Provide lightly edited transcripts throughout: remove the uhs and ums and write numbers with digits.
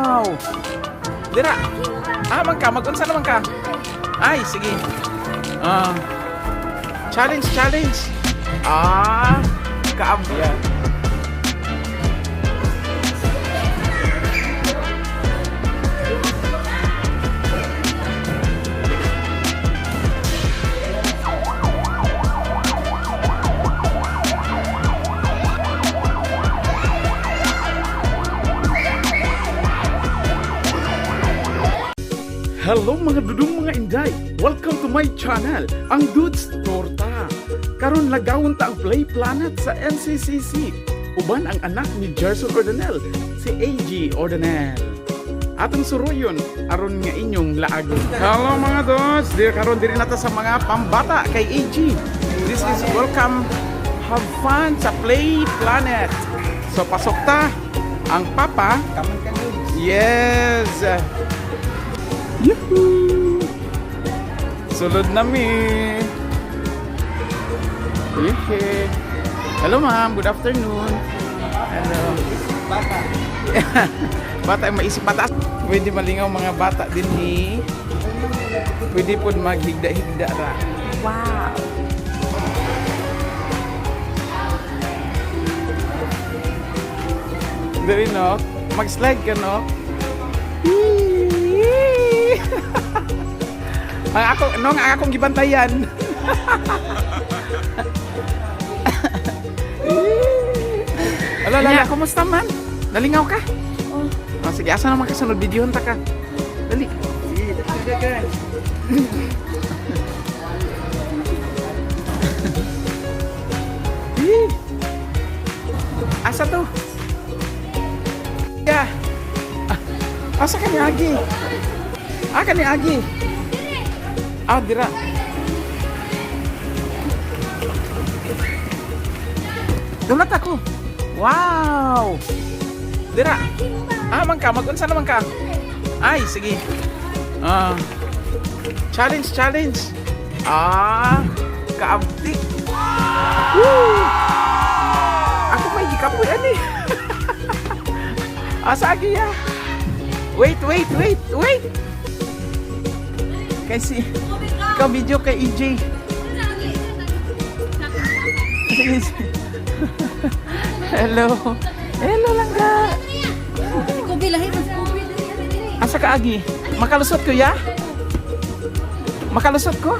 Wow! Dira. Ah, man ka mag-unsa naman ka? Ay, sige. Ah. Challenge, challenge. Ah, kaabya. Hello, mga dudong, mga inday! Welcome to my channel, ang Dudes Torta. Karon lagawon ta ang Play Planet sa NCCC. Uban ang anak ni Gerson Ordanel, si AG Ordanel. Atong suruyon aron nga inyong laagon. Hello, mga dudes! Diri karon diri na ta sa mga pambata kay AG. This is welcome, have fun sa Play Planet. So pasok ta ang papa. Yes! Yuhuu! Sulod na mi. Yuhi. Hello, ma'am, good afternoon. Hello. Bata. Bata ang maisip bata. Pwede malingaw mga bata din ni. Pwede po maghigda-higda ra. Wow. Dili no? Mag-slide ka, no? Yee! Ang ako, no, ang akong gibantayan. Ala, ala, kumusta man? Nalingaw ka? Oh. Oh, sige, asa naman ka sunod? Videohan ta ka. Dali. Sige, dito ka. Yee! Asa to? Ya. Ah, asa ka ni Agi? Ah, ka ni Agi? Ah, dira. Dulat ako. Wow! Dira. Ah, man ka. Mag-unsa naman ka? Ay, sige. Ah. Challenge, challenge. Ah, kaabtik. Woo! Ako may gikapoy ani. Asa agi ya? Wait, wait, wait, wait. Kasi ikaw video kay EJ. Sige, sige. Hello. Hello, langga. Kobe lahi man Kobe diri. Asa ka agi? Makalusot ko ya? Makalusot ko?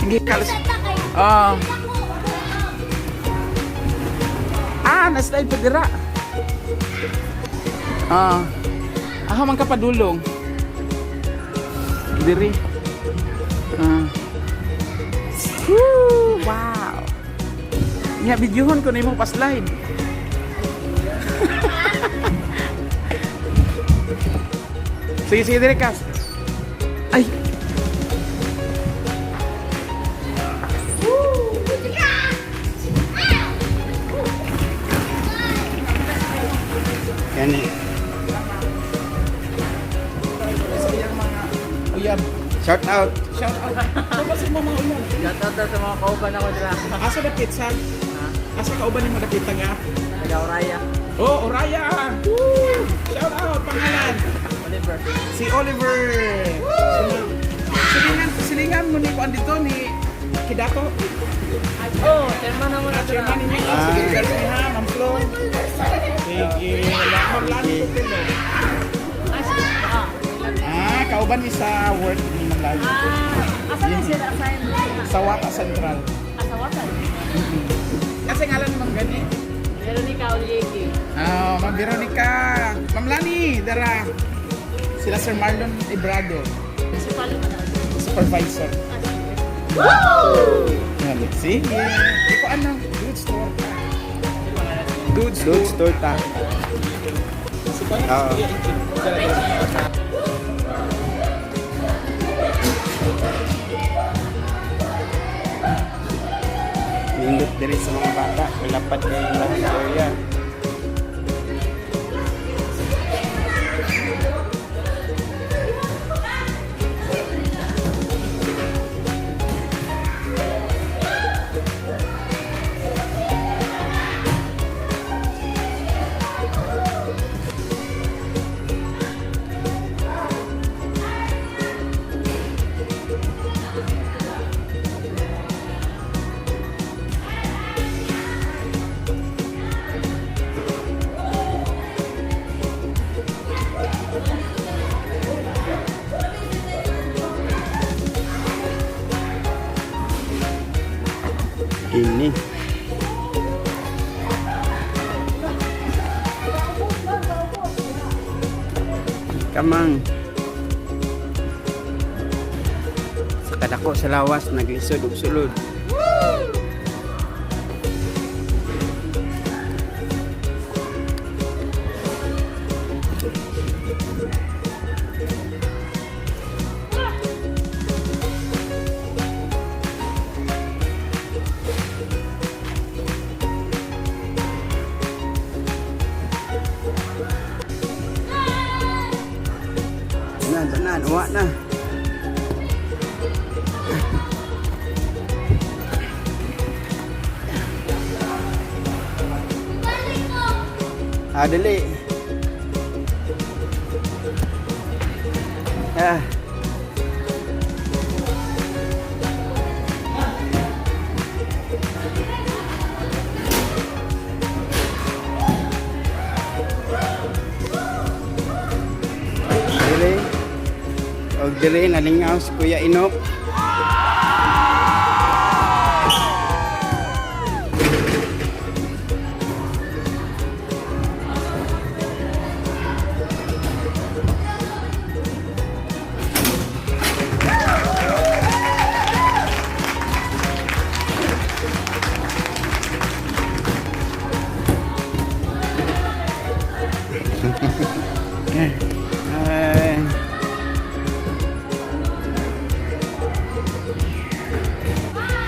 Hindi kalusot. Ah. Ah, na-slide pa dira. Ah. Aha man ka padulong. Diri. Ah. Woo! Wow. Nya videohon ko na imong pa-slide. Sige, sige, dire ka. Ay. Yan eh. Sa iyang mga uyab. Shout out. Shout out. So, kasi mo mga uyab. Shout out daw sa mga kauban ako dira. Asa dapit sa? Asa kauban nimo dapit nga? Taga Oraya. Oh, Oraya. Woo! Shout out pangalan. Oliver. Si Oliver. Silingan, silingan mo ni kuan dito ni Kidato. Oh, chairman naman Ah, chairman ninyo. Ah. Sige, sir, sige ha, Ma'am Flo. Sige. Ma'am Lani Pupilo. Ah, kauban ni sa work ni Ma'am Lani. Ah, asa na siya assign? Sa Wata Central. Asa wata. Kasi ngalan ni Ma'am Gani. Veronica Oliegi. Ah, Ma'am Veronica. Ma'am Lani, dara. Sila Sir Marlon Ibrado, Si Palo man. Supervisor. Yan, sige. Ikaw ano? Dudes Torta. Dudes. Dudes Torta. Si Kuya, Oo. si Kuya Inchik. Dara, dara. Nindot diri sa mga bata. Malapad kay yung area. Kamang. Sa kadako sa lawas, naglisod og sulod. Na, tanan, uwa na. Ah, dali. Ah. Dili. Og dili nalingaw si Kuya Inok. Ay.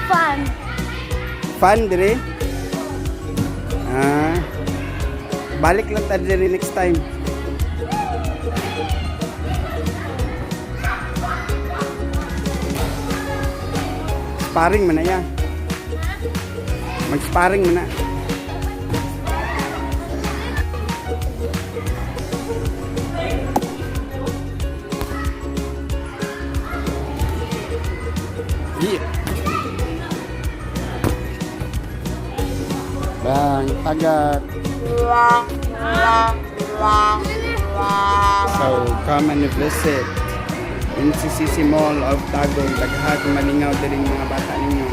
Fun. Fun dire. Ah. Balik lang ta dire next time. Sparring man na ya. Mag-sparring man na. Yeah. Bang, tagat. So, come and visit NCCC Mall of Tagum. Daghag malingaw diri mga bata ninyo.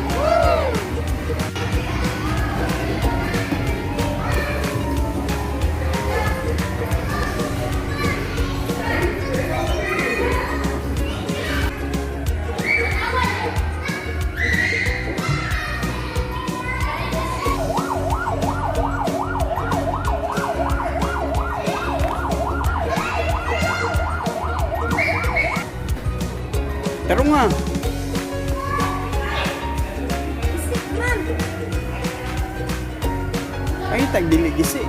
Taro nga. Man. Ay, tag dili gisi.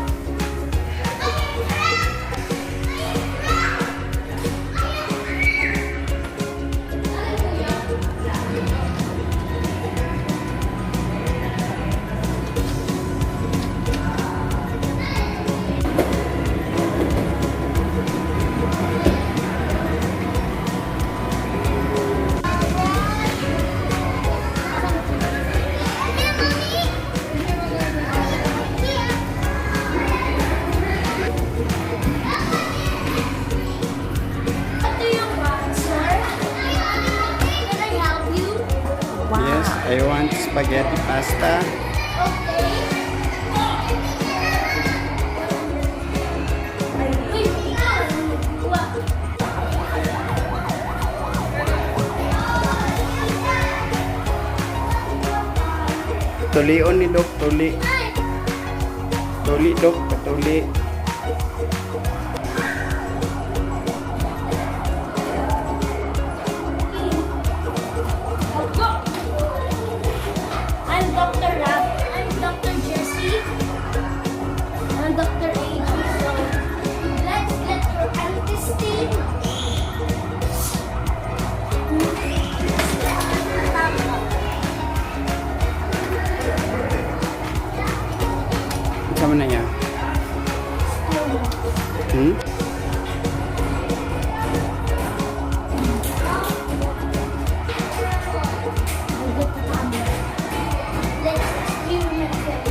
What do you want, sir? Can I help you? Yes, I want spaghetti pasta. Okay. Wait, what? Tulion ni Dok, tuli. Tuli, Dok, patuli. Go! I'm Dr. Rap. I'm Dr. Jesse. I'm Dr. AG. So let's get your anti-stain. Unsa man na niya? Let's experiment it.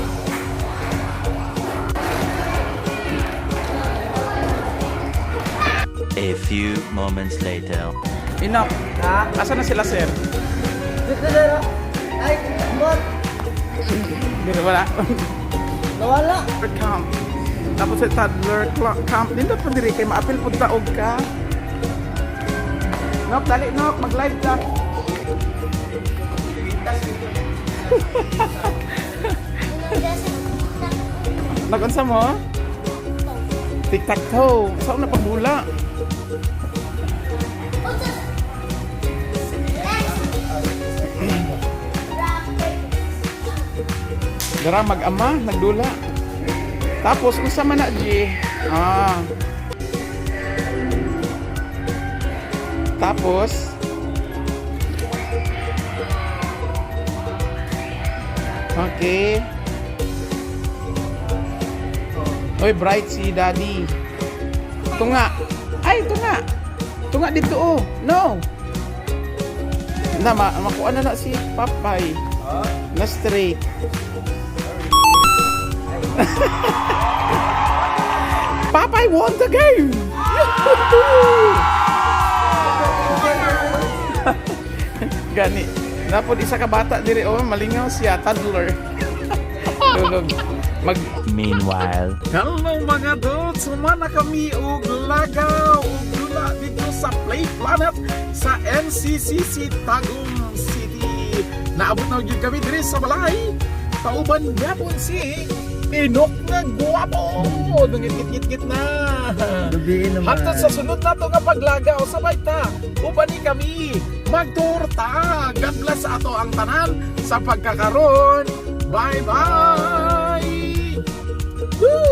A few moments later. Inok, asa na sila, sir? Ay, bot! Dili wala. Nawala! Camp. Tapos sa toddler camp, nindot pa diri kay maapil pud taog ka. Nok, dali Nok, mag-live ta. Nag-unsa mo? Tic-tac-toe. Saan na paghula? Dara mag-ama, nagdula. Tapos unsa man na G? Ah. Tapos okay. Oy, bright si Daddy. Tunga. Ay, tunga. Tunga dito oh. No. Na ma makuha na na si Papay. Na straight. Popeye won the game! Gani. Napod isa ka bata diri oh, malingaw siya, toddler. Tulog. Mag Meanwhile. Hello mga dudes! Sumana kami og lagaw og dula dito sa Play Planet sa NCCC Tagum City. Naabot na gyud kami diri sa balay. Kauban gyapon si Inok nga guwapo! Nangit-ngit-ngit na! Gabiin naman. Hangtod sa sunod nato nga paglagaw, sabay ta, uban ni kami magtorta. God bless sa ato ang tanan sa pagkakaroon. Bye-bye! Woo!